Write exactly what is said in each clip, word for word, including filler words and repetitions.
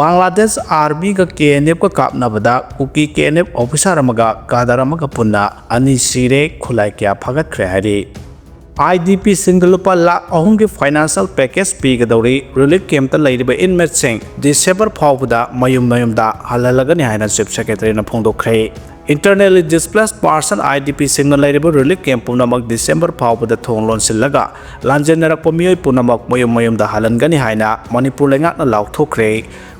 ꯕꯪꯒ꯭ꯂꯥꯗꯦꯁ ꯑꯥꯔꯃꯤꯒ K N ꯑꯦꯐꯀ ꯀꯥꯞꯅꯕꯗ Kuki K N F officer ꯑꯃꯒ ꯀꯥꯗꯔ ꯑꯃꯒ ꯄꯨꯟꯅ ꯑꯅꯤ ꯁꯤꯔꯦ, ꯈꯨꯠꯂꯥꯏ ꯀꯌꯥ ꯐꯥꯒꯠꯈ꯭ꯔꯦ ꯍꯥꯏꯔꯤ꯫ ꯑꯥꯏ ꯗꯤ ꯄꯤꯁꯤꯡꯗ ꯂꯨꯄꯥ ꯂꯥꯈ ꯑꯍꯨꯝꯒꯤ ꯐꯥꯏꯅꯥꯟꯁꯤꯌꯦꯜ ꯄꯦꯀꯦꯖ ꯄꯤꯒꯗꯧꯔꯤ꯫ ꯔꯤꯂꯤꯐ ꯀꯦꯝꯞꯇ ꯂꯩꯔꯤꯕ ꯏꯟꯃꯦꯠꯁꯤꯡ ꯗꯤꯁꯦꯝꯕꯔ ꯐꯥꯎꯕꯗ ꯃꯌꯨꯝ ꯃꯌꯨꯝꯗ ꯍꯜꯍꯜꯂꯒꯅꯤ ꯍꯥꯏꯅ ꯆꯤꯐ ꯁꯦꯀ꯭ꯔꯦꯇꯔꯤꯅ ꯐꯣꯡꯗꯣꯛꯈ꯭ꯔꯦ꯫ Internally displaced person, I D ꯄꯤꯁꯤꯡꯅ ꯂꯩꯔꯤꯕ ꯔꯤꯂꯤꯐ ꯀꯦꯝꯞ ꯄꯨꯝꯅꯃꯛ ꯗꯤꯁꯦꯝꯕꯔ ꯐꯥꯎꯕꯗ ꯊꯣꯡ ꯂꯣꯟꯁꯤꯜꯂꯒ ꯂꯥꯟꯖꯦꯟꯅꯔꯛꯄ ꯃꯤꯑꯣꯏ ꯄꯨꯝꯅꯃꯛ ꯃꯌꯨꯝ ꯃꯌꯨꯝꯗ ꯍꯜꯍꯟꯒꯅꯤ ꯍꯥꯏꯅ ꯃꯅꯤꯄꯨꯔ ꯂꯩꯉꯥꯛꯅ ꯂꯥꯎꯊꯣꯛꯈ꯭ꯔꯦ꯫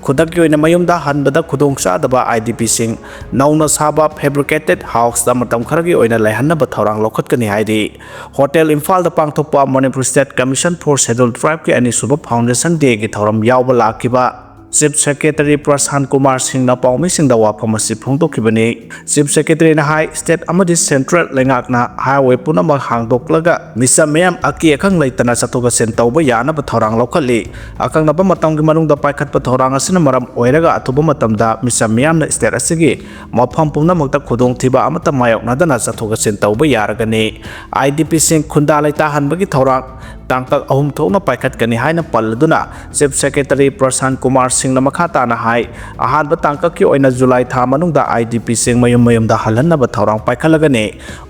ꯈꯨꯗꯛꯀꯤ ꯑꯣꯏꯅ ꯃꯌꯨꯝꯗ ꯍꯟꯕꯗ ꯈꯨꯗꯣꯡꯆꯥꯗꯕ ꯑꯥꯏ ꯗꯤ ꯄꯤꯁꯤꯡ ꯅꯧꯅ ꯁꯥꯕ ꯐꯦꯕ꯭ꯔꯤꯀꯦꯇꯦꯠ ꯍꯥꯎꯁꯇ ꯃꯇꯝ ꯈꯔꯒꯤ ꯑꯣꯏꯅ ꯂꯩꯍꯟꯅꯕ ꯊꯧꯔꯥꯡ ꯂꯧꯈꯠꯀꯅꯤ ꯍꯥꯏꯔꯤ꯫ ꯍꯣꯇꯦꯜ ꯏꯝꯐꯥꯜꯗ ꯄꯥꯡꯊꯣꯛꯄ Manipur state commission for scheduled ꯇ꯭ꯔꯥꯏꯕꯀꯤ ꯑꯅꯤꯁꯨꯕ ꯐꯥꯎꯟꯗꯦꯁꯟ ꯗꯦꯒꯤ ꯊꯧꯔꯝ ꯌꯥꯎꯕ ꯂꯥꯛꯈꯤꯕ ꯆꯤꯐ ꯁꯦꯀ꯭ꯔꯦꯇꯔꯤ ꯄ꯭ꯔꯁꯥꯟ ꯀꯨꯃꯥꯔ ꯁꯤꯡꯅ ꯄꯥꯎꯃꯤꯁꯤꯡꯗ ꯋꯥꯐꯝ ꯑꯁꯤ ꯐꯣꯡꯗꯣꯛꯈꯤꯕꯅꯤ꯫ ꯆꯤꯐ ꯁꯦꯀ꯭ꯔꯦꯇꯔꯤꯅ ꯍꯥꯏ, ꯁ꯭ꯇꯦꯠ ꯑꯃꯗꯤ ꯁꯦꯟꯇ꯭ꯔꯦꯜ ꯂꯩꯉꯥꯛꯅ ꯍꯥꯏꯋꯦ ꯄꯨꯝꯅꯃꯛ ꯍꯥꯡꯗꯣꯛꯂꯒ ꯃꯤꯆꯝ ꯃꯤꯌꯥꯝ ꯑꯀꯤ ꯑꯈꯪ ꯂꯩꯇꯅ ꯆꯠꯊꯣꯛ ꯆꯠꯁꯤꯟ ꯇꯧꯕ ꯌꯥꯅꯕ ꯊꯧꯔꯥꯡ ꯂꯧꯈꯠꯂꯤ꯫ ꯑꯀꯛꯅꯕ ꯃꯇꯝꯒꯤ ꯃꯅꯨꯡꯗ ꯄꯥꯏꯈꯠꯄ ꯊꯧꯔꯥꯡ ꯑꯁꯤꯅ ꯃꯔꯝ ꯑꯣꯏꯔꯒ ꯑꯊꯨꯕ ꯃꯇꯝꯗ ꯃꯤꯆꯝ ꯃꯤꯌꯥꯝꯅ ꯁ꯭ꯇꯦꯠ ꯑꯁꯤꯒꯤ ꯃꯐꯝ ꯄꯨꯝꯅꯃꯛꯇ ꯈꯨꯗꯣꯡꯊꯤꯕ ꯑꯃꯠꯇ ꯃꯥꯌꯣꯛꯅꯗꯅ ꯆꯠꯊꯣꯛ ꯆꯠꯁꯤꯟ ꯇꯧꯕ ꯌꯥꯔꯒꯅꯤ꯫ ꯑꯥꯏ ꯗꯤ ꯄꯤꯁꯤꯡ ꯈꯨꯟꯗꯥ ꯂꯩꯇꯥꯍꯟꯕꯒꯤ ꯊꯧꯔꯥꯡ ꯇꯥꯡꯀꯛ ꯑꯍꯨꯝ ꯊꯣꯛꯅ ꯄꯥꯏꯈꯠꯀꯅꯤ ꯍꯥꯏꯅ ꯄꯜꯂꯗꯨꯅ ꯆꯤꯐ ꯁꯦꯀ꯭ꯔꯦꯇꯔꯤ ꯄ꯭ꯔꯁꯥꯟ ꯀꯨꯃꯥꯔ ꯁꯤꯡꯅ ꯃꯈꯥ ꯇꯥꯅ ꯍꯥꯏ, ꯑꯍꯥꯟꯕ ꯇꯥꯡꯀꯛꯀꯤ ꯑꯣꯏꯅ ꯖꯨꯂꯥꯏ ꯊꯥ ꯃꯅꯨꯡꯗ ꯑꯥꯏ ꯗꯤ ꯄꯤꯁꯤꯡ ꯃꯌꯨꯝ ꯃꯌꯨꯝꯗ ꯍꯜꯍꯟꯅꯕ ꯊꯧꯔꯥꯡ ꯄꯥꯏꯈꯠꯂꯒꯅꯤ꯫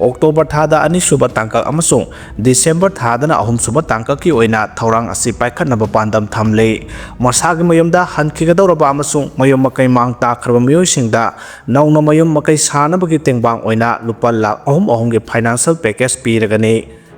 ꯑꯣꯛꯇꯣꯕꯔ ꯊꯥꯗ ꯑꯅꯤꯁꯨꯕ ꯇꯥꯡꯀꯛ ꯑꯃꯁꯨꯡ ꯗꯤꯁꯦꯝꯕꯔ ꯊꯥꯗꯅ ꯑꯍꯨꯝꯁꯨꯕ ꯇꯥꯡꯀꯛꯀꯤ ꯑꯣꯏꯅ ꯊꯧꯔꯥꯡ ꯑꯁꯤ ꯄꯥꯏꯈꯠꯅꯕ ꯄꯥꯟꯗꯝ ꯊꯝꯂꯤ꯫ ꯃꯁꯥꯒꯤ ꯃꯌꯨꯝꯗ ꯍꯟꯈꯤꯒꯗꯧꯔꯕ ꯑꯃꯁꯨꯡ ꯃꯌꯨꯝ ꯃꯀꯩ ꯃꯥꯡ ꯇꯥꯛꯈ꯭ꯔꯕ ꯃꯤꯑꯣꯏꯁꯤꯡꯗ ꯅꯧꯅ ꯃꯌꯨꯝ ꯃꯀꯩ ꯁꯥꯅꯕꯒꯤ ꯇꯦꯡꯕꯥꯡ ꯑꯣꯏꯅ ꯂꯨꯄꯥ ꯂꯥꯈ ꯑꯍꯨꯝ ꯑꯍꯨꯝꯒꯤ ꯐꯥꯏꯅꯥꯟꯁꯤꯌꯦꯜ ꯄꯦꯀꯦꯖ ꯄꯤꯔꯒꯅꯤ꯫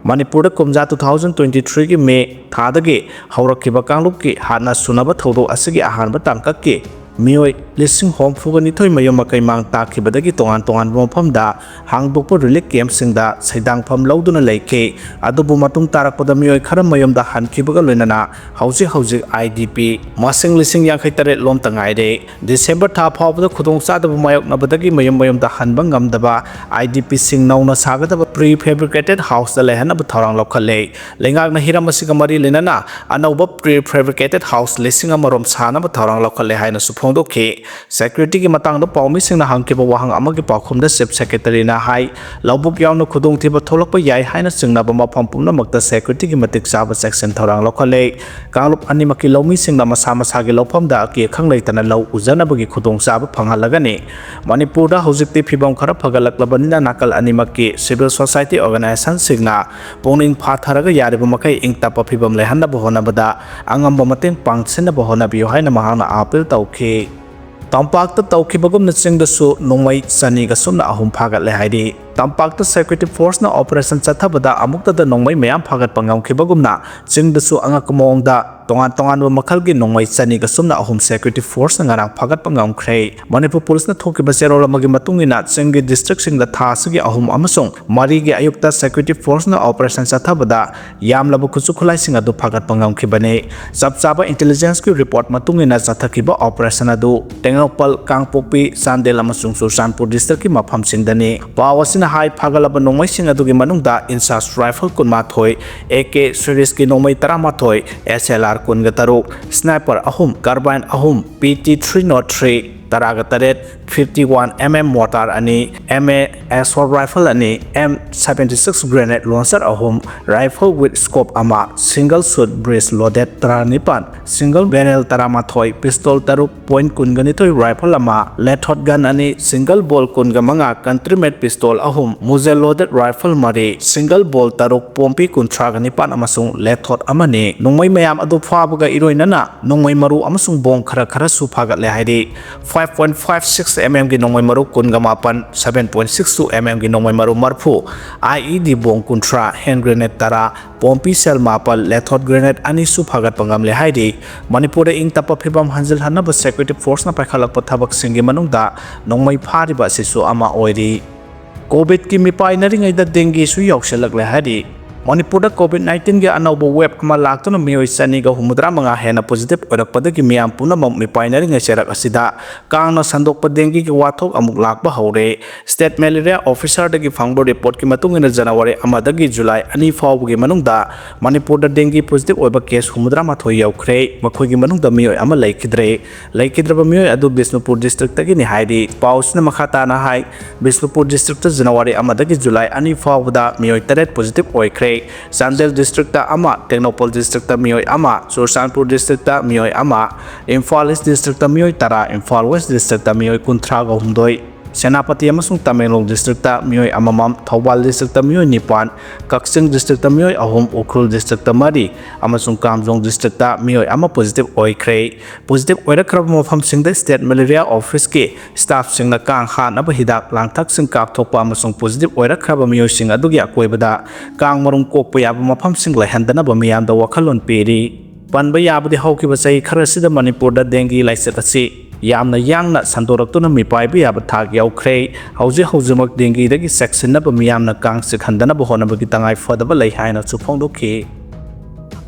ꯃꯅꯤꯄꯨꯔꯗ ꯀꯨꯝꯖꯥ two thousand twenty threeꯒꯤ ꯃꯦ ꯊꯥꯗꯒꯤ ꯍꯧꯔꯛꯈꯤꯕ ꯀꯥꯡꯂꯨꯞꯀꯤ ꯍꯥꯠꯅ ꯁꯨꯅꯕ ꯊꯧꯗꯣꯛ ꯑꯁꯤꯒꯤ ꯑꯍꯥꯟꯕ ꯇꯥꯡꯀꯛꯀꯤ ꯃꯤꯑꯣꯏ ꯂꯤꯁꯤꯡ ꯍꯨꯝꯐꯨꯒ ꯅꯤꯊꯣꯏ ꯃꯌꯨꯝ ꯃꯀꯩ ꯃꯥꯡ ꯇꯥꯛꯈꯤꯕꯗꯒꯤ ꯇꯣꯉꯥꯟ ꯇꯣꯉꯥꯟꯕ ꯃꯐꯝꯗ ꯍꯥꯡꯗꯣꯛꯄ ꯔꯤꯂꯤꯐ ꯀꯦꯝꯞꯁꯤꯡꯗ ꯁꯩꯗꯥꯡꯐꯝ ꯂꯧꯗꯨꯅ ꯂꯩꯈꯤ꯫ ꯑꯗꯨꯕꯨ ꯃꯇꯨꯡ ꯇꯥꯔꯛꯄꯗ ꯃꯤꯑꯣꯏ ꯈꯔ ꯃꯌꯨꯝꯗ ꯍꯟꯈꯤꯕꯒ ꯂꯣꯏꯅꯅ ꯍꯧꯖꯤꯛ ꯍꯧꯖꯤꯛ ꯑꯥꯏ ꯗꯤ ꯄꯤ ꯃꯁꯤꯡ ꯂꯤꯁꯤꯡ ꯌꯥꯡꯈꯩ ꯇꯔꯦꯠ ꯂꯣꯝꯇ ꯉꯥꯏꯔꯦ꯫ ꯗꯤꯁꯦꯝꯕꯔ ꯊꯥ ꯐꯥꯎꯕꯗ ꯈꯨꯗꯣꯡꯆꯥꯗꯕ ꯃꯥꯌꯣꯛꯅꯕꯗꯒꯤ ꯃꯌꯨꯝ ꯃꯌꯨꯝꯗ ꯍꯟꯕ ꯉꯝꯗꯕ ꯑꯥꯏ ꯗꯤ ꯄꯤꯁꯤꯡ ꯅꯧꯅ ꯁꯥꯒꯗꯕ ꯄ꯭ꯔꯤ ꯐꯦꯕ꯭ꯔꯤꯀꯦꯇꯦꯠ ꯍꯥꯎꯁꯇ ꯂꯩꯍꯟꯅꯕ ꯊꯧꯔꯥꯡ ꯂꯧꯈꯠꯂꯦ꯫ ꯂꯩꯉꯥꯛꯅ ꯍꯤꯔꯝ ꯑꯁꯤꯒ ꯃꯔꯤ ꯂꯩꯅꯅ ꯑꯅꯧꯕ ꯄ꯭ꯔꯤ ꯐꯦꯕ꯭ꯔꯤꯀꯦꯇꯦꯠ ꯍꯥꯎꯁ ꯂꯤꯁꯤꯡ ꯑꯃꯔꯣꯝ ꯁꯥꯅꯕ ꯊꯧꯔꯥꯡ ꯂꯧꯈꯠꯂꯦ ꯍꯥꯏꯅꯁꯨ ꯐꯣꯡꯗꯣꯛꯈꯤ꯫ Securityꯒꯤ ꯃꯇꯥꯡꯗ ꯄꯥꯎꯃꯤꯁꯤꯡꯅ ꯍꯪꯈꯤꯕ ꯋꯥꯍꯪ ꯑꯃꯒꯤ ꯄꯥꯎꯈꯨꯝꯗ Chief Secretaryꯅ ꯍꯥꯏ, ꯂꯧꯕꯨꯛ ꯌꯥꯎꯅ ꯈꯨꯗꯣꯡꯊꯤꯕ ꯊꯣꯛꯂꯛꯄ ꯌꯥꯏ ꯍꯥꯏꯅ ꯆꯤꯡꯅꯕ ꯃꯐꯝ ꯄꯨꯝꯅꯃꯛꯇ securityꯒꯤ ꯃꯇꯤꯛ ꯆꯥꯕ ꯆꯦꯛꯁꯤꯟ ꯊꯧꯔꯥꯡ ꯂꯧꯈꯠꯂꯦ꯫ ꯀꯥꯡꯂꯨꯞ ꯑꯅꯤꯃꯛꯀꯤ ꯂꯧꯃꯤꯁꯤꯡꯅ ꯃꯁꯥ ꯃꯁꯥꯒꯤ ꯂꯧꯐꯝꯗ ꯑꯀꯤ ꯑꯈꯪ ꯂꯩꯇꯅ ꯂꯧ ꯎꯖꯅꯕꯒꯤ ꯈꯨꯗꯣꯡꯆꯥꯕ ꯐꯪꯍꯜꯂꯒꯅꯤ꯫ ꯃꯅꯤꯄꯨꯔꯗ ꯍꯧꯖꯤꯛꯇꯤ ꯐꯤꯕꯝ ꯈꯔ ꯐꯒꯠꯂꯛꯂꯕꯅꯤꯅ ꯅꯥꯀꯜ ꯑꯅꯤꯃꯛꯀꯤ civil society organizationꯁꯤꯡꯅ ꯄꯨꯛꯅꯤꯡ ꯐꯥꯊꯔꯒ ꯌꯥꯔꯤꯕ ꯃꯈꯩ ꯏꯪ ꯇꯞꯄ ꯐꯤꯕꯝ ꯂꯩꯍꯟꯅꯕ ꯍꯣꯠꯅꯕꯗ ꯑꯉꯝꯕ ꯃꯇꯦꯡ ꯄꯥꯡꯁꯤꯟꯅꯕ ꯍꯣꯠꯅꯕꯤꯌꯨ ꯍꯥꯏꯅ ꯃꯍꯥꯛꯅ appeal ꯇꯧꯈꯤ꯫ ꯇꯝꯄꯥꯛꯇ ꯇꯧꯈꯤꯕꯒꯨꯝꯅ ꯆꯤꯡꯗꯁꯨ ꯅꯣꯡꯃꯩ ꯆꯅꯤꯒ ꯁꯨꯞꯅ ꯑꯍꯨꯝ ꯐꯥꯒꯠꯂꯦ ꯍꯥꯏꯔꯤ꯫ ꯇꯝꯄꯥꯛꯇ security forceꯅ operation ꯆꯠꯊꯕꯗ ꯑꯃꯨꯛꯇꯗ ꯅꯣꯡꯃꯩ ꯃꯌꯥꯝ ꯐꯥꯒꯠꯄ ꯉꯝꯈꯤꯕꯒꯨꯝꯅ ꯆꯤꯡꯗꯁꯨ ꯑꯉꯛꯄ ꯃꯑꯣꯡꯗ ꯇꯣꯉꯥꯟ ꯇꯣꯉꯥꯟꯕ ꯃꯈꯜꯒꯤ ꯅꯣꯡꯃꯩ ꯆꯅꯤꯒ ꯁꯨꯞꯅ ꯑꯍꯨꯝ security forceꯅ ꯉꯔꯥꯡ ꯐꯥꯒꯠꯄ ꯉꯝꯈ꯭ꯔꯦ꯫ ꯃꯅꯤꯄꯨꯔ ꯄꯨꯂꯤꯁꯅ ꯊꯣꯛꯈꯤꯕ ꯆꯦꯔꯣꯜ ꯑꯃꯒꯤ ꯃꯇꯨꯡ ꯏꯟꯅ ꯆꯤꯡꯒꯤ districtꯁꯤꯡꯗ ꯊꯥ ꯑꯁꯤꯒꯤ ꯑꯍꯨꯝ ꯑꯃꯁꯨꯡ ꯃꯔꯤꯒꯤ ꯑꯌꯨꯛꯇ security forceꯅ operation ꯆꯠꯊꯕꯗ ꯌꯥꯝꯂꯕ ꯈꯨꯠꯁꯨ ꯈꯨꯠꯂꯥꯏꯁꯤꯡ ꯑꯗꯨ ꯐꯥꯒꯠꯄ ꯉꯝꯈꯤꯕꯅꯤ꯫ ꯆꯞ ꯆꯥꯕ intelligenceꯀꯤ report ꯃꯇꯨꯡ ꯏꯟꯅ ꯆꯠꯊꯈꯤꯕ operation ꯑꯗꯨ ꯇꯦꯡꯅꯧꯄꯜ, ꯀꯥꯡꯄꯣꯛꯄꯤ, ꯆꯥꯟꯗꯦꯜ ꯑꯃꯁꯨꯡ ꯆꯨꯔꯆꯥꯟꯄꯨꯔ districtꯀꯤ ꯃꯐꯝꯁꯤꯡꯗꯅꯤ꯫ ꯄꯥꯎ ꯑꯁꯤꯅ ꯍꯥꯏ, ꯐꯥꯒꯠꯂꯕ ꯅꯣꯡꯃꯩꯁꯤꯡ ꯑꯗꯨꯒꯤ ꯃꯅꯨꯡꯗ INSAS rifle ꯀꯨꯟꯃꯥꯊꯣꯏ, AK seriesꯀꯤ ꯅꯣꯡꯃꯩ ꯇꯔꯥꯃꯥꯊꯣꯏ, SLR ꯀꯨꯟꯒ ꯇꯔꯨꯛ, sniper ꯑꯍꯨꯝ, carbine ꯑꯍꯨꯝ, PT three nought three, ꯇꯔꯥꯒ ꯇꯔꯦꯠ, fifty one MM mortar ꯑꯅꯤ, MA assault rifle ꯑꯅꯤ, M seventy six grenade launcher ꯑꯍꯨꯝ, rifle with scope ꯑꯃ, single shot breech loaded ꯇꯔꯥꯅꯤꯄꯥꯟ, single barrel ꯇꯔꯥꯃꯥꯊꯣꯏ, pistol ꯇꯔꯨꯛ, point ꯀꯨꯟꯒ ꯅꯤꯊꯣꯏ rifle ꯑꯃ, lead shot gun ꯑꯅꯤ, single ball ꯀꯨꯟꯒ ꯃꯉꯥ, country made pistol ꯑꯍꯨꯝ, muzzle loaded rifle ꯃꯔꯤ, single ball ꯇꯔꯨꯛ, ꯄꯣꯝꯄꯤ ꯀꯨꯟꯊ꯭ꯔꯥꯒ ꯅꯤꯄꯥꯟ ꯑꯃꯁꯨꯡ lead shot ꯑꯃꯅꯤ꯫ ꯅꯣꯡꯃꯩ ꯃꯌꯥꯝ ꯑꯗꯨ ꯐꯥꯕꯒ ꯏꯔꯣꯏꯅꯅ ꯅꯣꯡꯃꯩ ꯃꯔꯨ ꯑꯃꯁꯨꯡ ꯕꯣꯝ ꯈꯔ ꯈꯔꯁꯨ ꯐꯥꯒꯠꯂꯦ ꯍꯥꯏꯔꯤ꯫ Five point five six MMꯒꯤ ꯅꯣꯡꯃꯩ ꯃꯔꯨ ꯀꯨꯟꯒ ꯃꯥꯄꯟ, seven point six two MMꯒꯤ ꯅꯣꯡꯃꯩ ꯃꯔꯨ ꯃꯔꯤꯐꯨ, IED ꯕꯣꯝ ꯀꯨꯟꯊ꯭ꯔꯥ, hand grenade ꯇꯔꯥ, ꯄꯣꯝꯄꯤ shell ꯃꯥꯄꯜ, lead shot grenade ꯑꯅꯤꯁꯨ ꯐꯥꯒꯠꯄ ꯉꯝꯂꯦ ꯍꯥꯏꯔꯤ꯫ ꯃꯅꯤꯄꯨꯔꯗ ꯏꯪ ꯇꯞꯄ ꯐꯤꯕꯝ ꯍꯟꯖꯤꯜꯍꯟꯅꯕ security forceꯅ ꯄꯥꯏꯈꯠꯂꯛꯄ ꯊꯕꯛꯁꯤꯡꯒꯤ ꯃꯅꯨꯡꯗ ꯅꯣꯡꯃꯩ ꯐꯥꯔꯤꯕ ꯑꯁꯤꯁꯨ ꯑꯃ ꯑꯣꯏꯔꯤ꯫ COVIDꯀꯤ ꯃꯤꯄꯥꯏꯅꯔꯤꯉꯩꯗ dengueꯁꯨ ꯌꯥꯎꯁꯤꯜꯂꯛꯂꯦ ꯍꯥꯏꯔꯤ꯫ ꯃꯅꯤꯄꯨꯔꯗ COVID nineteenꯒꯤ ꯑꯅꯧꯕ wave ꯑꯃ ꯂꯥꯛꯇꯨꯅ ꯃꯤꯑꯣꯏ ꯆꯅꯤꯒ ꯍꯨꯝꯐꯨꯇꯔꯥ ꯃꯉꯥ ꯍꯦꯟꯅ positive ꯑꯣꯏꯔꯛꯄꯗꯒꯤ ꯃꯤꯌꯥꯝ ꯄꯨꯝꯅꯃꯛ ꯃꯤꯄꯥꯏꯅꯔꯤꯉꯩ ꯆꯩꯔꯛ ꯑꯁꯤꯗ ꯀꯥꯡꯅ ꯁꯟꯗꯣꯛꯄ dengueꯒꯤ ꯋꯥꯊꯣꯛ ꯑꯃꯨꯛ ꯂꯥꯛꯄ ꯍꯧꯔꯦ꯫ State Malaria Officerꯗꯒꯤ ꯐꯪꯕ reportꯀꯤ ꯃꯇꯨꯡ ꯏꯟꯅ January ꯑꯃꯗꯒꯤ July ꯑꯅꯤ ꯐꯥꯎꯕꯒꯤ ꯃꯅꯨꯡꯗ ꯃꯅꯤꯄꯨꯔꯗ dengue positive ꯑꯣꯏꯕ case ꯍꯨꯝꯐꯨꯇꯔꯥ ꯃꯥꯊꯣꯏ ꯌꯧꯈ꯭ꯔꯦ꯫ ꯃꯈꯣꯏꯒꯤ ꯃꯅꯨꯡꯗ ꯃꯤꯑꯣꯏ ꯑꯃ ꯂꯩꯈꯤꯗ꯭ꯔꯦ꯫ ꯂꯩꯈꯤꯗ꯭ꯔꯕ ꯃꯤꯑꯣꯏ ꯑꯗꯨ ꯕꯤꯁꯅꯨꯄꯨꯔ districtꯇꯒꯤꯅꯤ ꯍꯥꯏꯔꯤ꯫ ꯄꯥꯎ ꯑꯁꯤꯅ ꯃꯈꯥ ꯇꯥꯅ ꯍꯥꯏ, ꯕꯤꯁꯅꯨꯄꯨꯔ districtꯇ January ꯑꯃꯗꯒꯤ July ꯑꯅꯤ ꯐꯥꯎꯕꯗ ꯃꯤꯑꯣꯏ ꯇꯔꯦꯠ positive ꯑꯣꯏꯈ꯭ꯔꯦ꯫ ꯆꯥꯟꯗꯦꯜ districtꯇ ꯑꯃ, ꯇꯦꯡꯅꯧꯄꯜ districtꯇ ꯃꯤꯑꯣꯏ ꯑꯃ, ꯆꯨꯔꯆꯥꯟꯄꯨꯔ districtꯇ ꯃꯤꯑꯣꯏ ꯑꯃ, ꯏꯝꯐꯥꯜ East districtꯇ ꯃꯤꯑꯣꯏ ꯇꯔꯥ, ꯏꯝꯐꯥꯜ West districtꯇ ꯃꯤꯑꯣꯏ ꯀꯨꯟꯊ꯭ꯔꯥꯒ ꯍꯨꯝꯗꯣꯏ, ꯁꯦꯅꯥꯄꯇꯤ ꯑꯃꯁꯨꯡ ꯇꯃꯦꯡꯂꯣꯡ districtꯇ ꯃꯤꯑꯣꯏ ꯑꯃꯃꯝ, ꯊꯧꯕꯥꯜ districtꯇ ꯃꯤꯑꯣꯏ ꯅꯤꯄꯥꯟ, ꯀꯛꯆꯤꯡ districtꯇ ꯃꯤꯑꯣꯏ ꯑꯍꯨꯝ, ꯎꯈ꯭ꯔꯨꯜ districtꯇ ꯃꯔꯤ ꯑꯃꯁꯨꯡ ꯀꯥꯝꯖꯣꯡ districtꯇ ꯃꯤꯑꯣꯏ ꯑꯃ positive ꯑꯣꯏꯈ꯭ꯔꯦ꯫ Positive ꯑꯣꯏꯔꯛꯈ꯭ꯔꯕ ꯃꯐꯝꯁꯤꯡꯗ State Malaria Officeꯀꯤ staffꯁꯤꯡꯅ ꯀꯥꯡ ꯍꯥꯠꯅꯕ ꯍꯤꯗꯥꯛ ꯂꯥꯡꯊꯛꯁꯤꯡ ꯀꯥꯞꯊꯣꯛꯄ ꯑꯃꯁꯨꯡ positive ꯑꯣꯏꯔꯛꯈ꯭ꯔꯕ ꯃꯤꯑꯣꯏꯁꯤꯡ ꯑꯗꯨꯒꯤ ꯑꯀꯣꯏꯕꯗ ꯀꯥꯡ ꯃꯔꯨꯝ ꯀꯣꯛꯄ ꯌꯥꯕ ꯃꯐꯝꯁꯤꯡ ꯂꯩꯍꯟꯗꯅꯕ ꯃꯤꯌꯥꯝꯗ ꯋꯥꯈꯜꯂꯣꯟ ꯄꯤꯔꯤ꯫ ꯄꯟꯕ ꯌꯥꯕꯗꯤ, ꯍꯧꯈꯤꯕ ꯆꯍꯤ ꯈꯔꯁꯤꯗ ꯃꯅꯤꯄꯨꯔꯗ dengue ꯂꯥꯏꯆꯠ ꯑꯁꯤ ꯌꯥꯝꯅ ꯌꯥꯡꯅ ꯁꯟꯗꯣꯔꯛꯇꯨꯅ ꯃꯤꯄꯥꯏꯕ ꯌꯥꯕ ꯊꯥꯛ ꯌꯧꯈ꯭ꯔꯦ꯫ ꯍꯧꯖꯤꯛ ꯍꯧꯖꯤꯛꯃꯛ dengueꯗꯒꯤ ꯆꯦꯛꯁꯤꯟꯅꯕ ꯃꯤꯌꯥꯝꯅ ꯀꯥꯡ ꯆꯤꯛꯍꯟꯗꯅꯕ ꯍꯣꯠꯅꯕꯒꯤ ꯇꯉꯥꯏ ꯐꯗꯕ ꯂꯩ ꯍꯥꯏꯅꯁꯨ ꯐꯣꯡꯗꯣꯛꯈꯤ꯫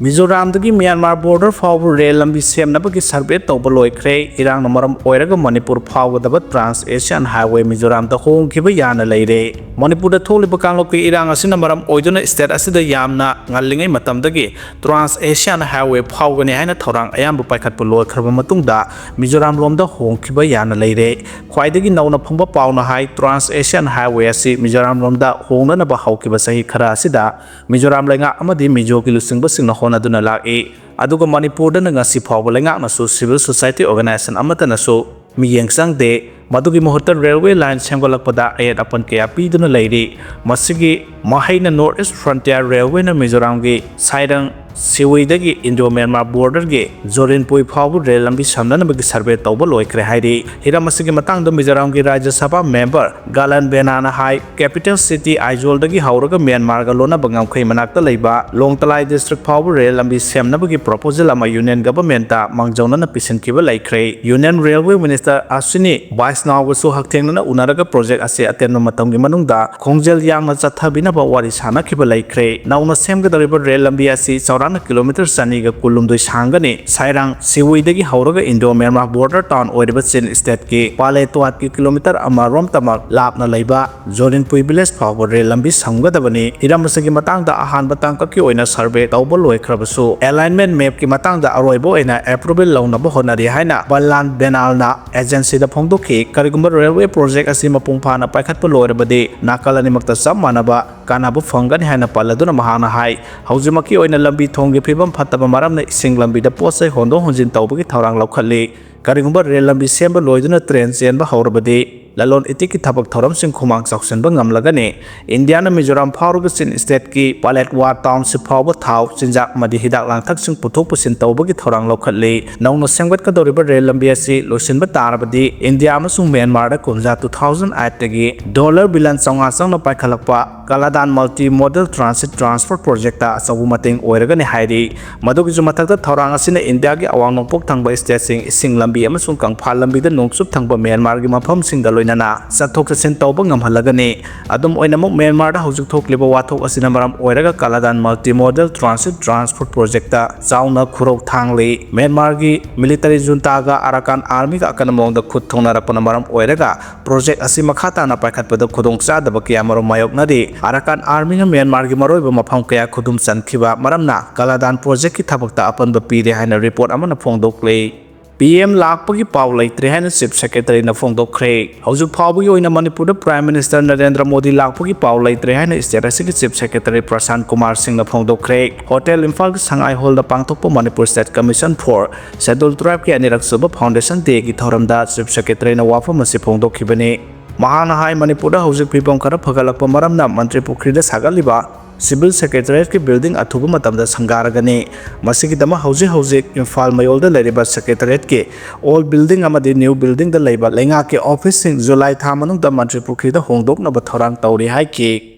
ꯃꯤꯖꯣꯔꯥꯝꯗꯒꯤ ꯃ꯭ꯌꯥꯟꯃꯥꯔ border ꯐꯥꯎꯕ ꯔꯦꯜ ꯂꯝꯕꯤ ꯁꯦꯝꯅꯕꯒꯤ survey ꯇꯧꯕ ꯂꯣꯏꯈ꯭ꯔꯦ꯫ ꯏꯔꯥꯡꯅ ꯃꯔꯝ ꯑꯣꯏꯔꯒ ꯃꯅꯤꯄꯨꯔ ꯐꯥꯎꯒꯗꯕ Trans Asian Highway ꯃꯤꯖꯣꯔꯥꯝꯗ ꯍꯣꯡꯈꯤꯕ ꯌꯥꯅ ꯂꯩꯔꯦ꯫ ꯃꯅꯤꯄꯨꯔꯗ ꯊꯣꯛꯂꯤꯕ ꯀꯥꯡꯂꯨꯞꯀꯤ ꯏꯔꯥꯡ ꯑꯁꯤꯅ ꯃꯔꯝ ꯑꯣꯏꯗꯨꯅ state ꯑꯁꯤꯗ ꯌꯥꯝꯅ ꯉꯜꯂꯤꯉꯩ ꯃꯇꯝꯗꯒꯤ Trans Asian Highway ꯐꯥꯎꯒꯅꯤ ꯍꯥꯏꯅ ꯊꯧꯔꯥꯡ ꯑꯌꯥꯝꯕ ꯄꯥꯏꯈꯠꯄ ꯂꯣꯏꯈ꯭ꯔꯕ ꯃꯇꯨꯡꯗ ꯃꯤꯖꯣꯔꯥꯝ ꯂꯣꯝꯗ ꯍꯣꯡꯈꯤꯕ ꯌꯥꯅ ꯂꯩꯔꯦ꯫ ꯈ꯭ꯋꯥꯏꯗꯒꯤ ꯅꯧꯅ ꯐꯪꯕ ꯄꯥꯎꯅ ꯍꯥꯏ, Trans Asian Highway ꯑꯁꯤ ꯃꯤꯖꯣꯔꯥꯝ ꯂꯣꯝꯗ ꯍꯣꯡꯅꯅꯕ ꯍꯧꯈꯤꯕ ꯆꯍꯤ ꯈꯔ ꯑꯁꯤꯗ ꯃꯤꯖꯣꯔꯥꯝ ꯂꯩꯉꯥꯛ ꯑꯃꯗꯤ ꯃꯤꯖꯣꯒꯤ ꯂꯨꯆꯤꯡꯕꯁꯤꯡꯅ ꯍꯣꯠꯅꯗꯨꯅ ꯂꯥꯛꯏ꯫ ꯑꯗꯨꯒ ꯃꯅꯤꯄꯨꯔꯗꯅ ꯉꯁꯤ ꯐꯥꯎꯕ ꯂꯩꯉꯥꯛꯅꯁꯨ civil society organization ꯑꯃꯠꯇꯅꯁꯨ ꯃꯤꯠꯌꯦꯡ ꯆꯪꯗꯦ꯫ ꯃꯗꯨꯒꯤ ꯃꯍꯨꯠꯇ railway line ꯁꯦꯝꯒꯠꯂꯛꯄꯗ ꯑꯌꯦꯠ ꯑꯄꯟ ꯀꯌꯥ ꯄꯤꯗꯨꯅ ꯂꯩꯔꯤ꯫ ꯃꯁꯤꯒꯤ ꯃꯍꯩꯅ North East Frontier Railwayꯅ ꯃꯤꯖꯣꯔꯥꯝꯒꯤ ꯁꯥꯏꯔꯪ ꯁꯤꯋꯤꯗꯒꯤ Indo Myanmar borderꯒꯤ ꯖꯣꯔꯤꯟꯄꯨꯏ ꯐꯥꯎꯕ ꯔꯦꯜ ꯂꯝꯕꯤ ꯁꯝꯅꯅꯕꯒꯤ survey ꯇꯧꯕ ꯂꯣꯏꯈ꯭ꯔꯦ ꯍꯥꯏꯔꯤ꯫ ꯍꯤꯔꯝ ꯑꯁꯤꯒꯤ ꯃꯇꯥꯡꯗ ꯃꯤꯖꯣꯔꯥꯝꯒꯤ ꯔꯥꯖ꯭ꯌ ꯁꯚꯥ member ꯒꯥꯂꯟ ꯕꯦꯅꯥꯅ ꯍꯥꯏ, capital city ꯑꯥꯏꯖꯣꯜꯗꯒꯤ ꯍꯧꯔꯒ ꯃ꯭ꯌꯥꯟꯃꯥꯔꯒ ꯂꯣꯟꯅꯕ ꯉꯝꯈꯩ ꯃꯅꯥꯛꯇ ꯂꯩꯕ ꯂꯣꯡꯇꯂꯥꯏ district ꯐꯥꯎꯕ ꯔꯦꯜ ꯂꯝꯕꯤ ꯁꯦꯝꯅꯕꯒꯤ proposal ꯑꯃ Union Governmentꯇ ꯃꯥꯡꯖꯧꯅꯅ ꯄꯤꯁꯤꯟꯈꯤꯕ ꯂꯩꯈ꯭ꯔꯦ꯫ Union Railway Minister ꯑꯁ꯭ꯋꯤꯅꯤ ꯕꯥꯏ ꯅꯥꯎꯒꯁꯨ ꯍꯛꯊꯦꯡꯅꯅ ꯎꯅꯔꯒ ꯄ꯭ꯔꯣꯖꯦꯛ ꯑꯁꯤ ꯑꯇꯦꯟꯕ ꯃꯇꯝꯒꯤ ꯃꯅꯨꯡꯗ ꯈꯣꯡꯖꯦꯜ ꯌꯥꯡꯅ ꯆꯠꯊꯕꯤꯅꯕ ꯋꯥꯔꯤ ꯁꯥꯅꯈꯤꯕ ꯂꯩꯈ꯭ꯔꯦ꯫ ꯅꯧꯅ ꯁꯦꯝꯒꯗꯧꯔꯤꯕ ꯔꯦꯜ ꯂꯝꯕꯤ ꯑꯁꯤ ꯆꯥꯎꯔꯥꯛꯅ ꯀꯤꯂꯣꯃꯤꯇꯔ ꯆꯅꯤꯒ ꯀꯨꯟꯍꯨꯝꯗꯣꯏ ꯁꯥꯡꯒꯅꯤ꯫ ꯁꯥꯏꯔꯥꯡ ꯁꯤꯋꯨꯏꯗꯒꯤ ꯍꯧꯔꯒ ꯏꯟꯗꯣ ꯃ꯭ꯌꯥꯟꯃꯥꯔ ꯕꯣꯔꯗꯔ ꯇꯥꯎꯟ ꯑꯣꯏꯔꯤꯕ ꯆꯤꯟ ꯁ꯭ꯇꯦꯠꯀꯤ ꯄꯥꯂꯦꯇ꯭ꯋꯥꯠꯀꯤ ꯀꯤꯂꯣꯃꯤꯇꯔ ꯑꯃꯔꯣꯝ ꯇꯃꯛ ꯂꯥꯞꯅ ꯂꯩꯕ ꯖꯣꯔꯤꯟꯄꯨꯏ ꯚꯤꯂꯦꯖ ꯐꯥꯎꯕ ꯔꯦꯜ ꯂꯝꯕꯤ ꯁꯝꯒꯗꯕꯅꯤ꯫ ꯍꯤꯔꯝ ꯑꯁꯤꯒꯤ ꯃꯇꯥꯡꯗ ꯑꯍꯥꯟꯕ ꯇꯥꯡꯀꯛꯀꯤ ꯑꯣꯏꯅ ꯁꯔꯚꯦ ꯇꯧꯕ ꯂꯣꯏꯈ꯭ꯔꯕꯁꯨ, ꯑꯦꯂꯥꯏꯟꯃꯦꯟ ꯃꯦꯞꯀꯤ ꯃꯇꯥꯡꯗ ꯑꯔꯣꯏꯕ ꯑꯣꯏꯅ ꯑꯦꯄ꯭ꯔꯨꯚꯦꯜ ꯂꯧꯅꯕ ꯍꯣꯠꯅꯔꯤ ꯍꯥꯏꯅ ꯕꯟꯂꯥꯟ ꯕꯦꯅꯥꯜꯅ ꯑꯦꯖꯦꯟꯁꯤꯗ ꯐꯣꯡꯗꯣꯛꯈꯤ꯫ ꯀꯔꯤꯒꯨꯝꯕ ꯔꯦꯜꯋꯦ ꯄ꯭ꯔꯣꯖꯦꯛ ꯑꯁꯤ ꯃꯄꯨꯡ ꯐꯥꯅ ꯄꯥꯏꯈꯠꯄ ꯂꯣꯏꯔꯕꯗꯤ, ꯅꯥꯀꯜ ꯑꯅꯤꯃꯛꯇ ꯆꯞ ꯃꯥꯟꯅꯕ ꯀꯥꯟꯅꯕ ꯐꯪꯒꯅꯤ ꯍꯥꯏꯅ ꯄꯜꯂꯗꯨꯅ ꯃꯍꯥꯛꯅ ꯍꯥꯏ, ꯍꯧꯖꯤꯛꯃꯛꯀꯤ ꯑꯣꯏꯅ ꯂꯝꯕꯤ ꯊꯣꯡꯒꯤ ꯐꯤꯕꯝ ꯐꯠꯇꯕ ꯃꯔꯝꯅ ꯏꯁꯤꯡ ꯂꯝꯕꯤꯗ ꯄꯣꯠ ꯆꯩ ꯍꯣꯟꯗꯣꯛ ꯍꯣꯟꯖꯤꯟ ꯇꯧꯕꯒꯤ ꯊꯧꯔꯥꯡ ꯂꯧꯈꯠꯂꯤ꯫ ꯀꯔꯤꯒꯨꯝꯕ ꯔꯦꯜ ꯂꯝꯕꯤ ꯁꯦꯝꯕ ꯂꯣꯏꯗꯨꯅ ꯇ꯭ꯔꯦꯟ ꯆꯦꯟꯕ ꯍꯧꯔꯕꯗꯤ, ꯂꯂꯣꯟ ꯏꯇꯤꯛꯀꯤ ꯊꯕꯛ ꯊꯧꯔꯝꯁꯤꯡ ꯈꯨꯃꯥꯡ ꯆꯥꯎꯁꯤꯟꯕ ꯉꯝꯂꯒꯅꯤ꯫ ꯏꯟꯗꯤꯌꯥꯅ ꯃꯤꯖꯣꯔꯥꯝ ꯐꯥꯎꯔꯒ ꯆꯤꯟ ꯁ꯭ꯇꯦꯠꯀꯤ ꯄꯥꯂꯦꯠꯋꯥ ꯇꯥꯎꯟꯁꯤꯞ ꯐꯥꯎꯕ ꯊꯥꯎ, ꯆꯤꯟꯖꯥꯛ ꯑꯃꯗꯤ ꯍꯤꯗꯥꯛ ꯂꯥꯡꯊꯛꯁꯤꯡ ꯄꯨꯊꯣꯛ ꯄꯨꯁꯤꯟ ꯇꯧꯕꯒꯤ ꯊꯧꯔꯥꯡ ꯂꯧꯈꯠꯂꯤ꯫ ꯅꯧꯅ ꯁꯦꯝꯒꯠꯀꯗꯧꯔꯤꯕ ꯔꯦꯜ ꯂꯝꯕꯤ ꯑꯁꯤ ꯂꯣꯏꯁꯤꯟꯕ ꯇꯥꯔꯕꯗꯤ, ꯏꯟꯗꯤꯌꯥ ꯑꯃꯁꯨꯡ ꯃ꯭ꯌꯥꯟꯃꯥꯔꯗ ꯀꯨꯝꯖꯥ ꯇꯨ ꯊꯥꯎꯖꯟ ꯑꯥꯏꯠꯇꯒꯤ ꯗꯣꯂꯔ ꯕꯤꯂꯤꯌꯟ ꯆꯥꯝꯃꯉꯥ ꯆꯪꯅ ꯄꯥꯏꯈꯠꯂꯛꯄ Kaladan multi modal transit transport project ꯑꯆꯧꯕ ꯃꯇꯦꯡ ꯑꯣꯏꯔꯒꯅꯤ ꯍꯥꯏꯔꯤ꯫ ꯃꯗꯨꯒꯤꯁꯨ ꯃꯊꯛꯇ, ꯊꯧꯔꯥꯡ ꯑꯁꯤꯅ ꯏꯟꯗꯤꯌꯥꯒꯤ ꯑꯋꯥꯡ ꯅꯣꯡꯄꯣꯛ ꯊꯪꯕ ꯁ꯭ꯇꯦꯠꯁꯤꯡ ꯏꯁꯤꯡ ꯂꯝꯕꯤ ꯑꯃꯁꯨꯡ ꯀꯪꯐꯥꯜ ꯂꯝꯕꯤꯗ ꯅꯣꯡꯆꯨꯞ ꯊꯪꯕ ꯃ꯭ꯌꯥꯟꯃꯥꯔꯒꯤ ꯃꯐꯝꯁꯤꯡꯒ ꯂꯣꯏꯅꯅ ꯆꯠꯊꯣꯛ ꯆꯠꯁꯤꯟ ꯇꯧꯕ ꯉꯝꯍꯜꯂꯒꯅꯤ꯫ ꯑꯗꯨꯝ ꯑꯣꯏꯅꯃꯛ, ꯃ꯭ꯌꯥꯟꯃꯥꯔꯗ ꯍꯧꯖꯤꯛ ꯊꯣꯛꯂꯤꯕ ꯋꯥꯊꯣꯛ ꯑꯁꯤꯅ ꯃꯔꯝ ꯑꯣꯏꯔꯒ Kaladan multi modal transit transport project ꯆꯥꯎꯅ ꯈꯨꯔꯧ ꯊꯥꯡꯂꯤ꯫ ꯃ꯭ꯌꯥꯟꯃꯥꯔꯒꯤ ꯃꯤꯂꯤꯇꯔꯤ ꯖꯨꯟꯇꯥꯒ ꯑꯔꯥꯀꯥꯟ ꯑꯥꯔꯃꯤꯒ ꯑꯀꯟꯕ ꯃꯑꯣꯡꯗ ꯈꯨꯠ ꯊꯣꯡꯅꯔꯛꯄꯅ ꯃꯔꯝ ꯑꯣꯏꯔꯒ ꯄ꯭ꯔꯣꯖꯦꯛ ꯑꯁꯤ ꯃꯈꯥ ꯇꯥꯅ ꯄꯥꯏꯈꯠꯄꯗ ꯈꯨꯗꯣꯡꯆꯥꯗꯕ ꯀꯌꯥꯃꯔꯨꯝ ꯃꯥꯌꯣꯛꯅꯔꯤ꯫ ꯑꯔꯥꯀꯥꯟ ꯑꯥꯔꯃꯤꯅ ꯃ꯭ꯌꯥꯟꯃꯥꯔꯒꯤ ꯃꯔꯨꯑꯣꯏꯕ ꯃꯐꯝ ꯀꯌꯥ ꯈꯨꯗꯨꯝ ꯆꯟꯈꯤꯕ ꯃꯔꯝꯅ ꯀꯂꯥꯗꯥꯟ ꯄ꯭ꯔꯣꯖꯦꯛꯀꯤ ꯊꯕꯛꯇ ꯑꯄꯟꯕ ꯄꯤꯔꯦ ꯍꯥꯏꯅ ꯔꯤꯄꯣꯔꯠ ꯑꯃꯅ ꯐꯣꯡꯗꯣꯛꯂꯤ꯫ ꯄꯤ ꯑꯦꯝ ꯂꯥꯛꯄꯒꯤ ꯄꯥꯎ ꯂꯩꯇ꯭ꯔꯦ ꯍꯥꯏꯅ ꯆꯤꯐ ꯁꯦꯀ꯭ꯔꯦꯇꯔꯤꯅ ꯐꯣꯡꯗꯣꯛꯈ꯭ꯔꯦ꯫ ꯍꯧꯖꯤꯛ ꯐꯥꯎꯕꯒꯤ ꯑꯣꯏꯅ ꯃꯅꯤꯄꯨꯔꯗ ꯄ꯭ꯔꯥꯏꯝ ꯃꯤꯅꯤꯁꯇꯔ ꯅꯔꯦꯟꯗ꯭ꯔ ꯃꯣꯗꯤ ꯂꯥꯛꯄꯒꯤ ꯄꯥꯎ ꯂꯩꯇ꯭ꯔꯦ ꯍꯥꯏꯅ ꯁ꯭ꯇꯦꯠ ꯑꯁꯤꯒꯤ ꯆꯤꯐ ꯁꯦꯀ꯭ꯔꯦꯇꯔꯤ ꯄ꯭ꯔꯁꯥꯟ ꯀꯨꯃꯥꯔ ꯁꯤꯡꯅ ꯐꯣꯡꯗꯣꯛꯈ꯭ꯔꯦ꯫ ꯍꯣꯇꯦꯜ ꯏꯝꯐꯥꯜꯒꯤ ꯁꯉꯥꯏ ꯍꯣꯜꯗ ꯄꯥꯡꯊꯣꯛꯄ Manipur state commission for schedule ꯇ꯭ꯔꯥꯏꯕꯀꯤ ꯑꯅꯤꯔꯛ ꯁꯨꯕ ꯐꯥꯎꯟꯗꯦꯁꯟ ꯗꯦꯒꯤ ꯊꯧꯔꯝꯗ ꯆꯤꯐ ꯁꯦꯀ꯭ꯔꯦꯇꯔꯤꯅ ꯋꯥꯐꯝ ꯑꯁꯤ ꯐꯣꯡꯗꯣꯛꯈꯤꯕꯅꯤ꯫ ꯃꯍꯥꯛꯅ ꯍꯥꯏ, ꯃꯅꯤꯄꯨꯔꯗ ꯍꯧꯖꯤꯛ ꯐꯤꯕꯝ ꯈꯔ ꯐꯒꯠꯂꯛꯄ ꯃꯔꯝꯅ ꯃꯟꯇ꯭ꯔꯤ ꯄꯨꯈ꯭ꯔꯤꯗ ꯁꯥꯒꯠꯂꯤꯕ ꯁꯤꯚꯤꯜ ꯁꯦꯀ꯭ꯔꯦꯇꯔꯤꯌꯦꯠꯀꯤ ꯕꯤꯜꯗꯤꯡ ꯑꯊꯨꯕ ꯃꯇꯝꯗ ꯁꯪꯒꯥꯔꯒꯅꯤ꯫ ꯃꯁꯤꯒꯤꯗꯃꯛ ꯍꯧꯖꯤꯛ ꯍꯧꯖꯤꯛ ꯏꯝꯐꯥꯜ ꯃꯌꯣꯜꯗ ꯂꯩꯔꯤꯕ ꯁꯦꯀ꯭ꯔꯦꯇꯔꯤꯌꯦꯠꯀꯤ ꯑꯣꯜ ꯕꯤꯜꯗꯤꯡ ꯑꯃꯗꯤ ꯅ꯭ꯌꯨ ꯕꯤꯜꯗꯤꯡꯗ ꯂꯩꯕ ꯂꯩꯉꯥꯛꯀꯤ ꯑꯣꯐꯤꯁꯁꯤꯡ ꯖꯨꯂꯥꯏ ꯊꯥ ꯃꯅꯨꯡꯗ ꯃꯟꯇ꯭ꯔꯤ ꯄꯨꯈ꯭ꯔꯤꯗ ꯍꯣꯡꯗꯣꯛꯅꯕ ꯊꯧꯔꯥꯡ ꯇꯧꯔꯤ ꯍꯥꯏꯈꯤ꯫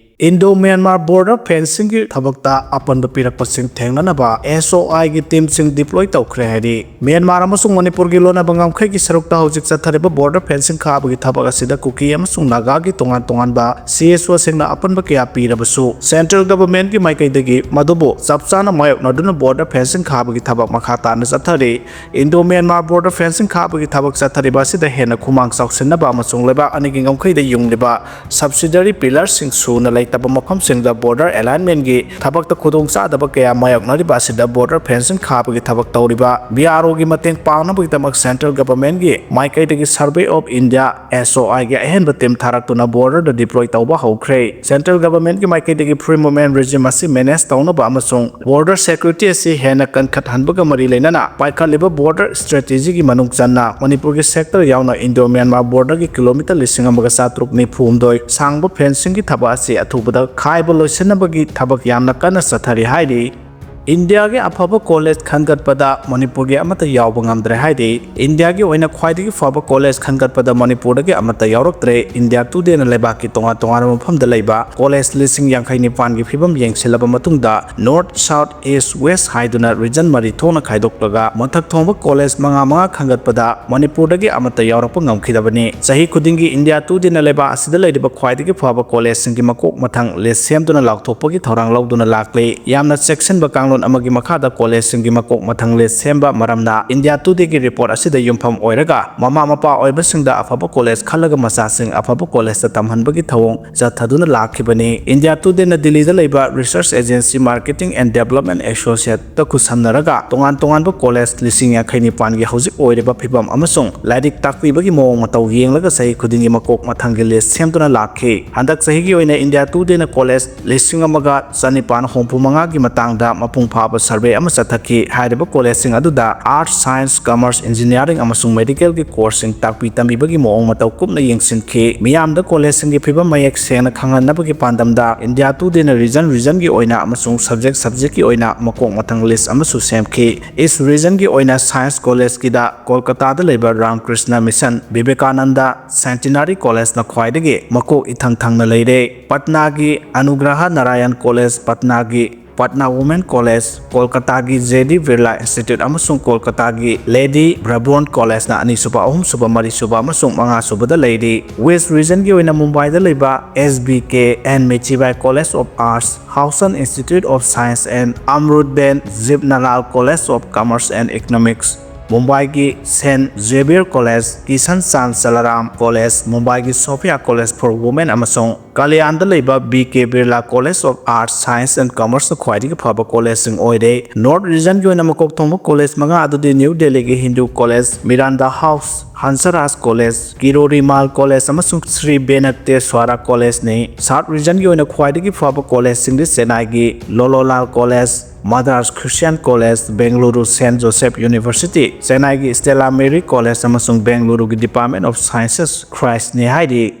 Indo Myanmar border fencingꯒꯤ ꯊꯕꯛꯇ ꯑꯄꯟꯕ ꯄꯤꯔꯛꯄꯁꯤꯡ ꯊꯦꯡꯅꯅꯕ S O I ꯒꯤ teamꯁꯤꯡ deploy ꯇꯧꯈ꯭ꯔꯦ ꯍꯥꯏꯔꯤ꯫ ꯃ꯭ꯌꯥꯟꯃꯥꯔ ꯑꯃꯁꯨꯡ ꯃꯅꯤꯄꯨꯔꯒꯤ ꯂꯣꯟꯅꯕ ꯉꯝꯈꯩꯒꯤ ꯁꯔꯨꯛꯇ ꯍꯧꯖꯤꯛ ꯆꯠꯊꯔꯤꯕ border fencing ꯈꯥꯕꯒꯤ ꯊꯕꯛ ꯑꯁꯤꯗ ꯀꯨꯀꯤ ꯑꯃꯁꯨꯡ ꯅꯥꯒꯥꯒꯤ ꯇꯣꯉꯥꯟ ꯇꯣꯉꯥꯟꯕ C S O ꯁꯤꯡꯅ ꯑꯄꯟꯕ ꯀꯌꯥ ꯄꯤꯔꯕꯁꯨ, central government ꯀꯤ ꯃꯥꯏꯀꯩꯗꯒꯤ ꯃꯗꯨꯕꯨ ꯆꯞ ꯆꯥꯅ ꯃꯥꯌꯣꯛꯅꯗꯨꯅ border fencing ꯈꯥꯕꯒꯤ ꯊꯕꯛ ꯃꯈꯥ ꯇꯥꯅ ꯆꯠꯊꯔꯤ꯫ Indo Myanmar border fencing ꯈꯥꯕꯒꯤ ꯊꯕꯛ ꯆꯠꯊꯔꯤꯕ ꯑꯁꯤꯗ ꯍꯦꯟꯅ ꯈꯨꯃꯥꯡ ꯆꯥꯎꯁꯤꯟꯅꯕ ꯑꯃꯁꯨꯡ ꯂꯩꯕꯥꯛ ꯑꯅꯤꯒꯤ ꯉꯝꯈꯩꯗ ꯌꯨꯡꯂꯤꯕ subsidiary pillar ꯁꯤꯡ ꯁꯨꯅ ꯂꯩꯇꯕ ꯃꯐꯝꯁꯤꯡꯗ border alignment ꯀꯤ ꯊꯕꯛꯇ ꯈꯨꯗꯣꯡꯆꯥꯗꯕ ꯀꯌꯥ ꯃꯥꯌꯣꯛꯅꯔꯤꯕ ꯑꯁꯤꯗ border fencing ꯈꯥꯕꯒꯤ ꯊꯕꯛ ꯇꯧꯔꯤꯕ B R O ꯒꯤ ꯃꯇꯦꯡ ꯄꯥꯡꯅꯕꯒꯤꯗꯃꯛ central government ꯀꯤ ꯃꯥꯏꯀꯩꯗꯒꯤ Survey of India, S O I ꯒꯤ ꯑꯍꯦꯟꯕ team ꯊꯥꯔꯛꯇꯨꯅ border ꯗ deploy ꯇꯧꯕ ꯍꯧꯈ꯭ꯔꯦ꯫ Central government ꯀꯤ ꯃꯥꯏꯀꯩꯗꯒꯤ free movement regime ꯑꯁꯤ manage ꯇꯧꯅꯕ ꯑꯃꯁꯨꯡ border security ꯑꯁꯤ ꯍꯦꯟꯅ ꯀꯟꯈꯠꯍꯟꯕꯒ ꯃꯔꯤ ꯂꯩꯅꯅ ꯄꯥꯏꯈꯠꯂꯤꯕ border strategy ꯒꯤ ꯃꯅꯨꯡ ꯆꯟꯅ ꯃꯅꯤꯄꯨꯔꯒꯤ sector ꯌꯥꯎꯅ Indo Myanmar border ꯒꯤ kilometre ꯂꯤꯁꯤꯡ ꯑꯃꯒ ꯆꯥꯇ꯭ꯔꯨꯛ ꯅꯤꯐꯨ ꯍꯨꯝꯗꯣꯏ ꯁꯥꯡꯕ fencing ꯒꯤ ꯊꯕꯛ ꯑꯁꯤ ꯑꯊꯨꯕꯗ ꯈꯥꯏꯕ ꯂꯣꯏꯁꯤꯟꯅꯕꯒꯤ ꯊꯕꯛ ꯌꯥꯝꯅ ꯀꯟꯅ ꯆꯠꯊꯔꯤ ꯍꯥꯏꯔꯤ꯫ ꯏꯟꯗꯤꯌꯥꯒꯤ ꯑꯐꯕ college ꯈꯟꯒꯠꯄꯗ ꯃꯅꯤꯄꯨꯔꯒꯤ ꯑꯃꯠꯇ ꯌꯥꯎꯕ ꯉꯝꯗ꯭ꯔꯦ ꯍꯥꯏꯔꯤ꯫ ꯏꯟꯗꯤꯌꯥꯒꯤ ꯑꯣꯏꯅ ꯈ꯭ꯋꯥꯏꯗꯒꯤ ꯐꯕ college ꯈꯟꯒꯠꯄꯗ ꯃꯅꯤꯄꯨꯔꯗꯒꯤ ꯑꯃꯠꯇ ꯌꯥꯎꯔꯛꯇ꯭ꯔꯦ꯫ India Today ꯅ ꯂꯩꯕꯥꯛꯀꯤ ꯇꯣꯉꯥꯟ ꯇꯣꯉꯥꯟꯕ ꯃꯐꯝꯗ ꯂꯩꯕ college ꯂꯤꯁꯤꯡ ꯌꯥꯡꯈꯩ ꯅꯤꯄꯥꯟꯒꯤ ꯐꯤꯕꯝ ꯌꯦꯡꯁꯤꯜꯂꯕ ꯃꯇꯨꯡꯗ, North, South, East, West ꯍꯥꯏꯗꯨꯅ region ꯃꯔꯤ ꯊꯣꯛꯅ ꯈꯥꯏꯗꯣꯛꯂꯒ ꯃꯊꯛ ꯊꯣꯡꯕ college ꯃꯉꯥ ꯃꯉꯥ ꯈꯟꯒꯠꯄꯗ ꯃꯅꯤꯄꯨꯔꯗꯒꯤ ꯑꯃꯠꯇ ꯌꯥꯎꯔꯛꯄ ꯉꯝꯈꯤꯗꯕꯅꯤ꯫ ꯆꯍꯤ ꯈꯨꯗꯤꯡꯒꯤ India Today ꯅ ꯂꯩꯕꯥꯛ ꯑꯁꯤꯗ ꯂꯩꯔꯤꯕ ꯈ꯭ꯋꯥꯏꯗꯒꯤ ꯐꯕ college ꯁꯤꯡꯒꯤ ꯃꯀꯣꯛ ꯃꯊꯪ list ꯁꯦꯝꯗꯨꯅ ꯂꯥꯎꯊꯣꯛꯄꯒꯤ ꯊꯧꯔꯥꯡ ꯂꯧꯗꯨꯅ ꯂꯥꯛꯂꯤ꯫ ꯌꯥꯝꯅ ꯆꯦꯛꯁꯤꯟꯕ ꯀꯥꯡꯂꯣꯟ ꯑꯃꯒꯤ ꯃꯈꯥꯗ college ꯁꯤꯡꯒꯤ ꯃꯀꯣꯛ ꯃꯊꯪ list ꯁꯦꯝꯕ ꯃꯔꯝꯅ India Today ꯒꯤ report ꯑꯁꯤꯗ ꯌꯨꯝꯐꯝ ꯑꯣꯏꯔꯒ ꯃꯃꯥ ꯃꯄꯥ ꯑꯣꯏꯕꯁꯤꯡꯗ ꯑꯐꯕ college ꯈꯜꯂꯒ ꯃꯆꯥꯁꯤꯡ ꯑꯐꯕ college ꯇ ꯇꯝꯍꯟꯕꯒꯤ ꯊꯧꯑꯣꯡ ꯆꯠꯊꯗꯨꯅ ꯂꯥꯛꯈꯤꯕꯅꯤ꯫ India Today ꯅ ꯗꯤꯜꯂꯤꯗ ꯂꯩꯕ Research Agency Marketing and Development Associate ꯇ ꯈꯨꯠꯁꯝꯅꯔꯒ ꯇꯣꯉꯥꯟ ꯇꯣꯉꯥꯟꯕ college ꯂꯤꯁꯤꯡ ꯌꯥꯡꯈꯩ ꯅꯤꯄꯥꯟꯒꯤ ꯍꯧꯖꯤꯛ ꯑꯣꯏꯔꯤꯕ ꯐꯤꯕꯝ ꯑꯃꯁꯨꯡ ꯂꯥꯏꯔꯤꯛ ꯇꯥꯛꯄꯤꯕꯒꯤ ꯃꯑꯣꯡ ꯃꯇꯧ ꯌꯦꯡꯂꯒ ꯆꯍꯤ ꯈꯨꯗꯤꯡꯒꯤ ꯃꯀꯣꯛ ꯃꯊꯪꯒꯤ list ꯁꯦꯝꯗꯨꯅ ꯂꯥꯛꯈꯤ꯫ ꯍꯟꯗꯛ ꯆꯍꯤꯒꯤ ꯑꯣꯏꯅ India Today ꯅ college ꯂꯤꯁꯤꯡ ꯑꯃꯒ ꯆꯅꯤꯄꯥꯟ ꯍꯨꯝꯐꯨ ꯃꯉꯥꯒꯤ ꯃꯇꯥꯡꯗ ꯃꯄꯨꯡ ꯃꯄꯨꯡ ꯐꯥꯕ ꯁꯔꯚꯦ ꯑꯃ ꯆꯠꯊꯈꯤ꯫ ꯍꯥꯏꯔꯤꯕ ꯀꯣꯂꯦꯖꯁꯤꯡ ꯑꯗꯨꯗ ꯑꯥꯔꯠꯁ, ꯁꯥꯏꯟꯁ, ꯀꯃꯔꯁ, ꯏꯟꯖꯤꯅꯤꯌꯥꯔꯤꯡ ꯑꯃꯁꯨꯡ ꯃꯦꯗꯤꯀꯦꯜꯒꯤ ꯀꯣꯔꯁꯁꯤꯡ ꯇꯥꯛꯄꯤ ꯇꯝꯕꯤꯕꯒꯤ ꯃꯑꯣꯡ ꯃꯇꯧ ꯀꯨꯞꯅ ꯌꯦꯡꯁꯤꯟꯈꯤ꯫ ꯃꯤꯌꯥꯝꯗ ꯀꯣꯂꯦꯖꯁꯤꯡꯒꯤ ꯐꯤꯕꯝ ꯃꯌꯦꯛ ꯁꯦꯡꯅ ꯈꯪꯍꯟꯅꯕꯒꯤ ꯄꯥꯟꯗꯝꯗ ꯏꯟꯗꯤꯌꯥ ꯇꯨꯗꯦꯅ ꯔꯤꯖꯟ ꯔꯤꯖꯟꯒꯤ ꯑꯣꯏꯅ ꯑꯃꯁꯨꯡ ꯁꯕꯖꯦꯛ ꯁꯕꯖꯦꯛꯀꯤ ꯑꯣꯏꯅ ꯃꯀꯣꯛ ꯃꯊꯪ ꯂꯤꯁ ꯑꯃꯁꯨ ꯁꯦꯝꯈꯤ꯫ ꯏꯁ ꯔꯤꯖꯟꯒꯤ ꯑꯣꯏꯅ ꯁꯥꯏꯟꯁ ꯀꯣꯂꯦꯖꯀꯤꯗ ꯀꯣꯜꯀꯇꯥꯗ ꯂꯩꯕ ꯔꯥꯝꯀ꯭ꯔꯤꯁꯅ ꯃꯤꯁꯟ, ꯕꯤꯕꯦꯀꯥꯅꯟꯗ ꯁꯦꯟꯇꯤꯅꯥꯔꯤ ꯀꯣꯂꯦꯖꯅ ꯈ꯭ꯋꯥꯏꯗꯒꯤ ꯃꯀꯣꯛ ꯏꯊꯪ ꯊꯪꯅ ꯂꯩꯔꯦ꯫ ꯄꯠꯅꯥꯒꯤ ꯑꯅꯨꯒ꯭ꯔꯍ ꯅꯥꯔꯥꯌꯟ ꯀꯣꯂꯦꯖ, ꯄꯠꯅꯥꯒꯤ ꯄꯠꯅꯥ ꯋꯨꯃꯦꯟ ꯀꯣꯂꯦꯖ, ꯀꯣꯜꯀꯇꯥꯒꯤ ꯖꯦ ꯗꯤ ꯕꯤꯔꯂꯥ ꯏꯟꯁꯇꯤꯇ꯭ꯌꯨꯠ ꯑꯃꯁꯨꯡ ꯀꯣꯜꯀꯇꯥꯒꯤ ꯂꯦꯗꯤ ꯕ꯭ꯔꯕꯣꯟ ꯀꯣꯂꯦꯖꯅ ꯑꯅꯤꯁꯨꯕ, ꯑꯍꯨꯝꯁꯨꯕ, ꯃꯔꯤꯁꯨꯕ ꯑꯃꯁꯨꯡ ꯃꯉꯥꯁꯨꯕꯗ ꯂꯩꯔꯤ꯫ ꯋꯦꯁ꯭ꯠ ꯔꯤꯖꯟꯒꯤ ꯑꯣꯏꯅ ꯃꯨꯝꯕꯥꯏꯗ ꯂꯩꯕ S B K N Michibai College of Arts, Howson Institute of Science and Amrut Ben Jibnalal College of Commerce and Economics, ꯃꯨꯝꯕꯥꯏꯒꯤ saint ꯖꯦꯕꯤꯌꯔ college, Kisan Chand ꯆꯂꯥꯔꯥꯝ college, ꯃꯨꯝꯕꯥꯏꯒꯤ ꯁꯣꯐꯤꯌꯥ ꯀꯣꯂꯦꯖ ꯐꯣꯔ ꯋꯨꯃꯦꯟ ꯑꯃꯁꯨꯡ ꯀꯂꯌꯥꯟꯗ ꯂꯩꯕ B K Birla College of Arts, Science and Commerce ꯈ꯭ꯋꯥꯏꯗꯒꯤ ꯐꯕ ꯀꯣꯂꯦꯖꯁꯤꯡ ꯑꯣꯏꯔꯦ꯫ North ꯔꯤꯖꯟꯒꯤ ꯑꯣꯏꯅ ꯃꯀꯣꯛ ꯊꯣꯡꯕ ꯀꯣꯂꯦꯖ ꯃꯉꯥ ꯑꯗꯨꯗꯤ ꯅ꯭ꯌꯨ ꯗꯦꯜꯂꯤꯒꯤ Hindu college, Miranda house, Hansraj college, Kirorimal college ꯑꯃꯁꯨꯡ ꯁ꯭ꯔꯤ ꯕꯦꯅꯠꯇꯦꯁ꯭ꯋꯥꯔꯥ ꯀꯣꯂꯦꯖꯅꯤ꯫ ꯁꯥꯎꯠ ꯔꯤꯖꯟꯒꯤ ꯑꯣꯏꯅ ꯈ꯭ꯋꯥꯏꯗꯒꯤ ꯐꯕ ꯀꯣꯂꯦꯖꯁꯤꯡꯗꯤ ꯆꯦꯟꯅꯥꯏꯒꯤ Loyola college, Madras Christian college, Bengaluru Saint Joseph university, ꯆꯦꯟꯅꯥꯏꯒꯤ ꯁ꯭ꯇꯦꯂꯥ ꯃꯦꯔꯤ ꯀꯣꯂꯦꯖ ꯑꯃꯁꯨꯡ ꯕꯦꯡꯒꯂꯨꯔꯨꯒꯤ ꯗꯤꯄꯥꯔꯠꯃꯦꯟꯠ ꯑꯣꯐ ꯁꯥꯏꯟꯁꯦꯁ ꯈ꯭ꯔꯥꯏꯁ꯭ꯠꯅꯤ ꯍꯥꯏꯔꯤ꯫